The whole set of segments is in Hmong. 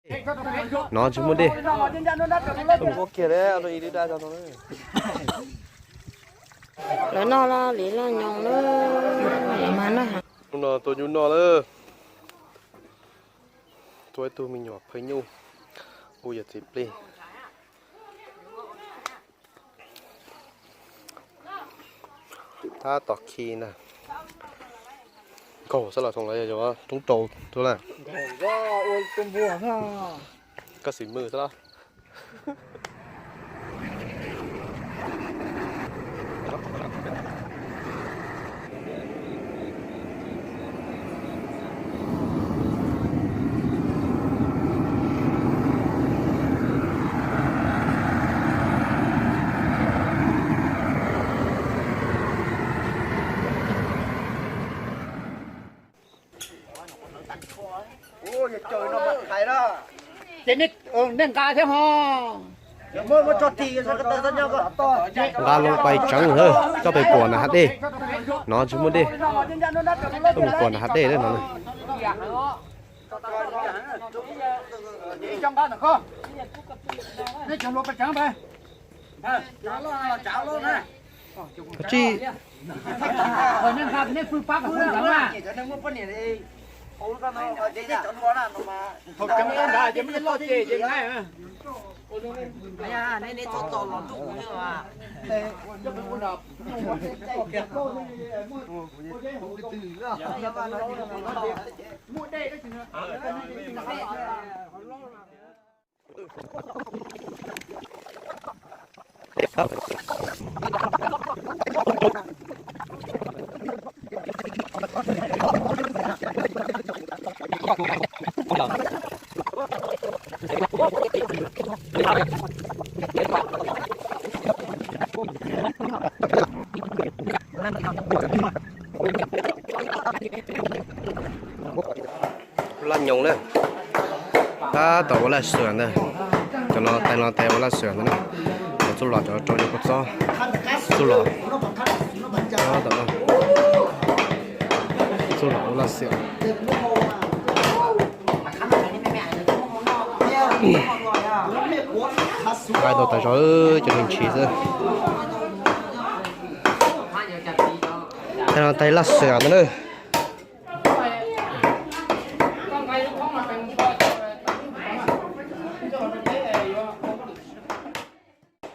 No tsis muaj dej. Lawv noj li loj nyoos na, lawv mas noj. Hnub no tua nyuj noj lawm. Tua ib tug me nyuam phawj nyuj, ua yam txiv plig. Tab tom khi na. Nkaug xwb los thoom los yog roob rau tuaj na. Koj xim mws xwb los. Ces nej nqa thiab ho. Nqa loo pais tseev lawm, coj pais kuam nram hav dej. No tsis muaj dej, coj mus kuam nram hav dej lawm no. Koj tsis Laj nyoos na. Tab tom ua laj xiam ntag. Cov no tais no tais ua laj xiam ntag na. Cov txuj lom cov rau cov kua txob. Txuj lom. Tab tom txuj lom ua laj xiam. Nqa tau tas zog cov neeg ntshis xwb. Tais no tais laj xiam ntag na.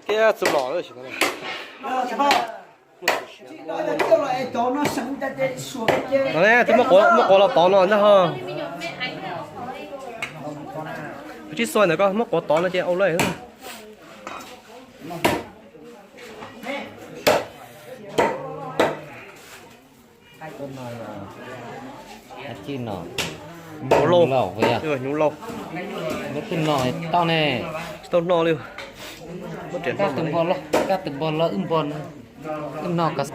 Thiab txuj lom lawm. Twb muab quav los tov no ntag ho. Kuv tsis xua ntawm koj muab quav tov no ces ua lawm. Hnyuv lauj, hnyuv lauj. Tsis tau hno li. Kab tw npo loj, kab tw npo loj wb npo, wb no kab.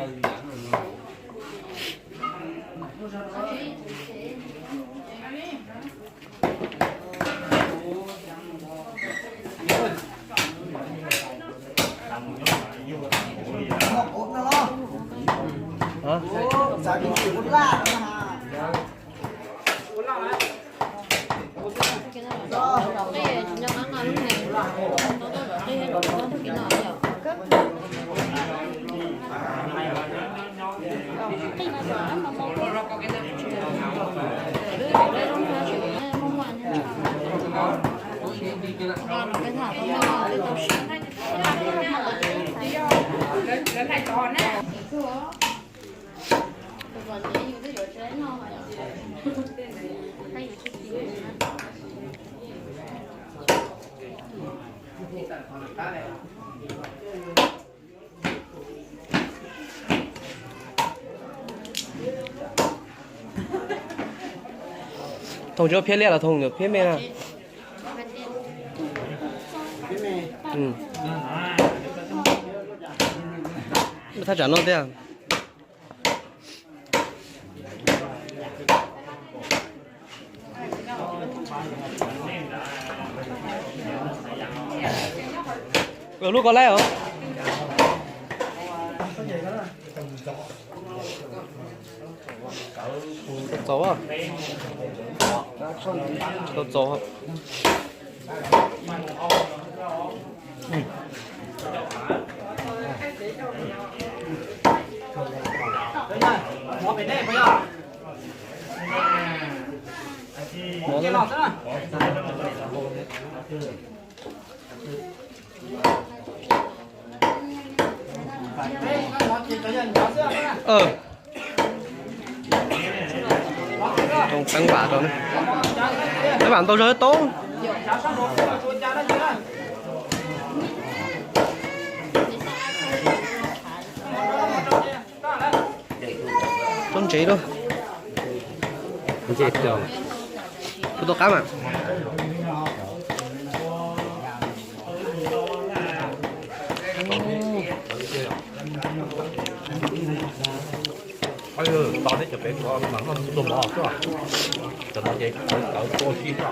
Thoom tsis muaj phiab liaj los Thoom phiab me na. Thaj tsam no tiag. Lub ko laib os. Txaus, txaus. Tau teeb vam rau ne. Teeb vam ntau zog tau. Tsob ntsev lawm. Kuv tus qab mas. Tos neb cov pem tuaj mov xwb, cov no ces tawv tawv tua si xwb.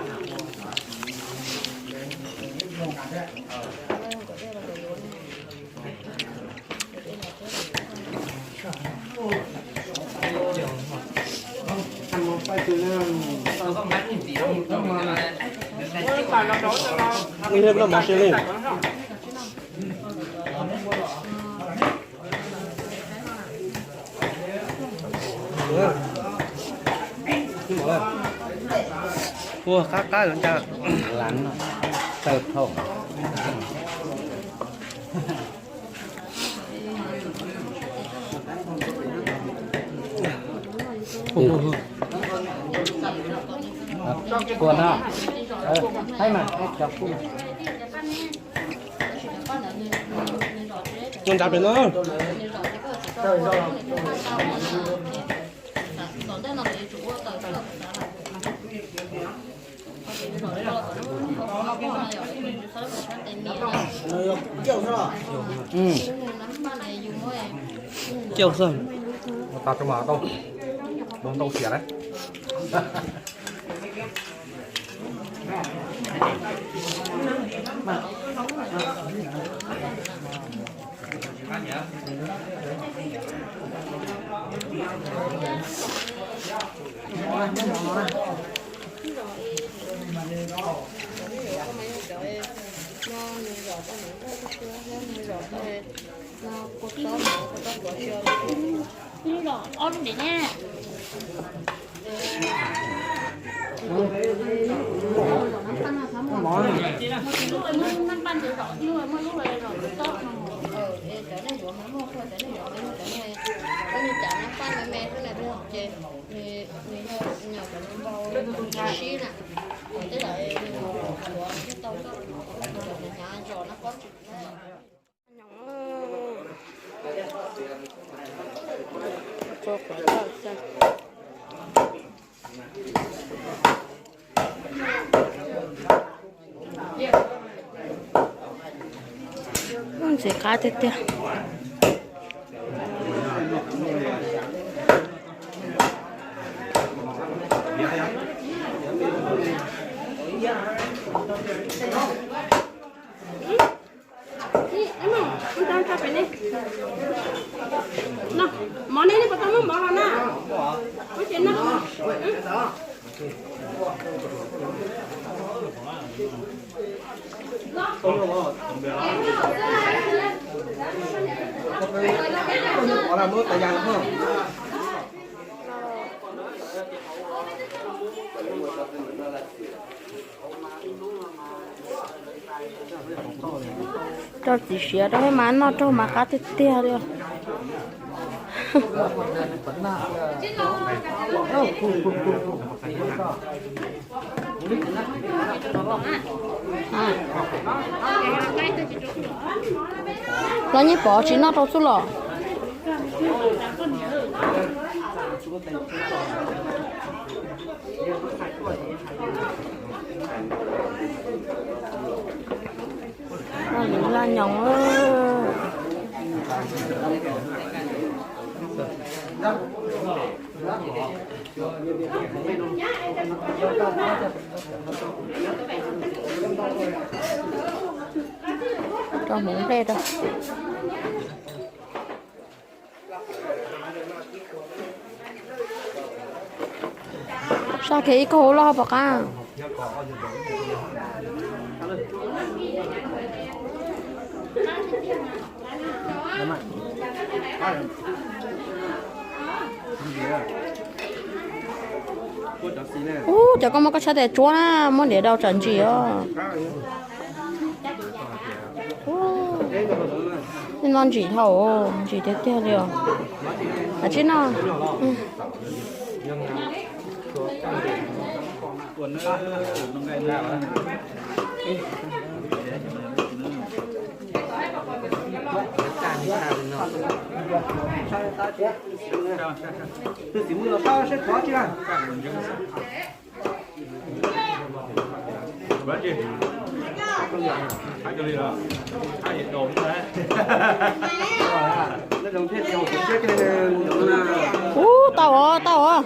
Ua qab qab los ncaj. Lav no tawg thoom. Kua no, hais mas cov kub. Nyob nrad pem no. Ciaj xwb. Tas rau mas tau, ntau ntau xiam lawm. Ntxim qab tiag tiag. Mov nej, nej puas tau muab mov los na? Ua ces no. Rau txiv siav rau peb mas noj rau mas qab tiag tiag li. Los Nyiaj Pov tsis noj rau xwb los? Noj lwm laj nyoos. Rau hmoov nplej rau. Saj kiag ib kauj hauv loj pom qab. Ub, cov koj muab koj tshab tes tsuab na, muab ntiav rau tsam ntsim os. Noj ntsim dhau, ntsim tiag tiag li os. Aw, tsis noj. Ub, tau os, tau os.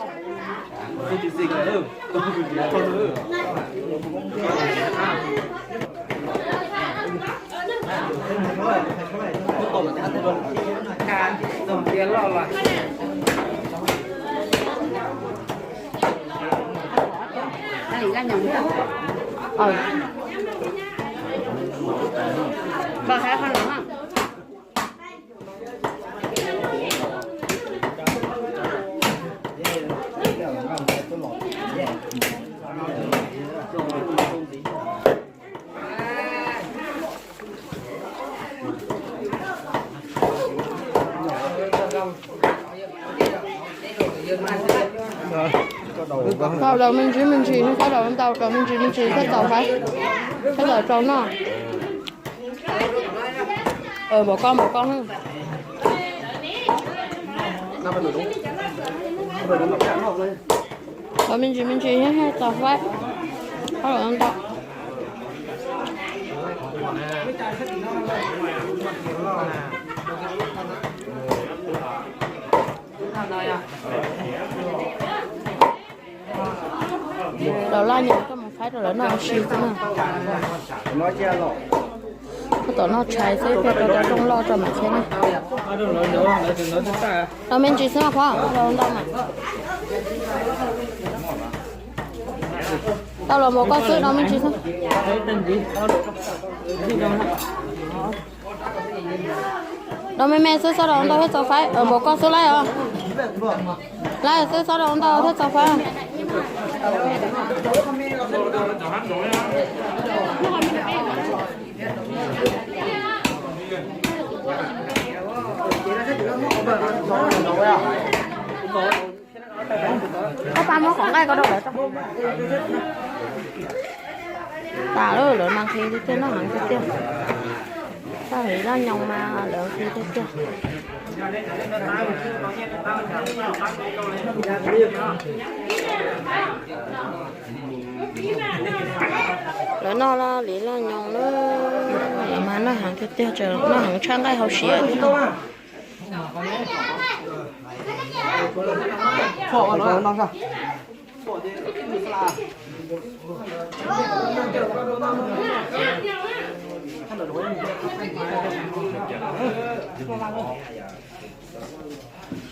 Tau daus me ntsis me ntsis, tau daus ntau, daus me ntsis me ntsis thiaj txaus faib, thiaj txaus rau noj. Npaum koj npaum koj. Daus me ntsis me ntsis thiaj txaus faib, tau daus ntau. Los laj nyoos coj mus faib rau lawv noj ua si xwb na. Koj tom noj tshais xwb, thiaj rau cov rooj loj rau mam thiab na. Los me ntsis xwb mas qhov los ntau mas. Tau los npaum koj xwb, los me ntsis xwb. Los me me xwb, xob daus ntau thiaj txaus faib, npaum koj xwb laij os. Laij xwb, xob daus ntau thiaj txaus faib. Koj pab muab qhov nqaij ko rau lawv tso. Tas lawm, lawv mas nqhis tiag tiag, noj heev tiag tiag. Txoj hauv loj nyoos mas lawv nqhis tiag tiag. Lawv noj li loj nyoos na, lawv mas noj heev tiag tiag, noj heev tshaj nqaij hauv siav thiab.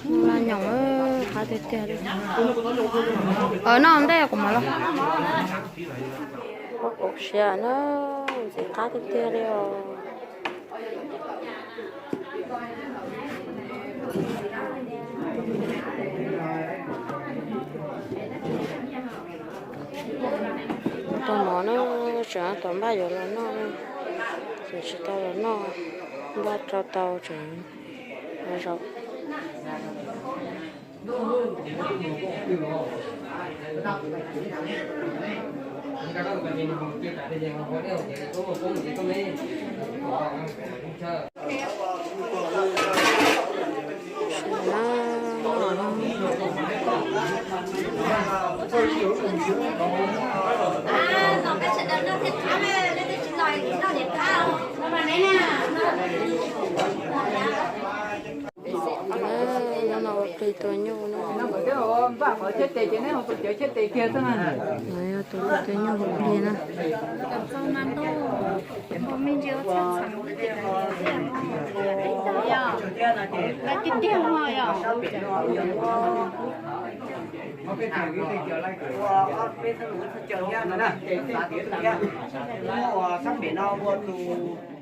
Loj nyoos, qab tiag tiag li. Noj ntej kuv mam los. Ua siav na, ntxim qab tiag tiag li os. Tau mov na, tseem tau npaj yuav los noj, tseem tsis tau los noj, npaj rau tau tseem los zaum. No no ua qis tua nyuj no. No yog tus ua qis tua nyuj ua plig na. Ua peb thawj lus thawj caw thiab no na, ces xav tias thiab, muaj ua sab pem no ua tus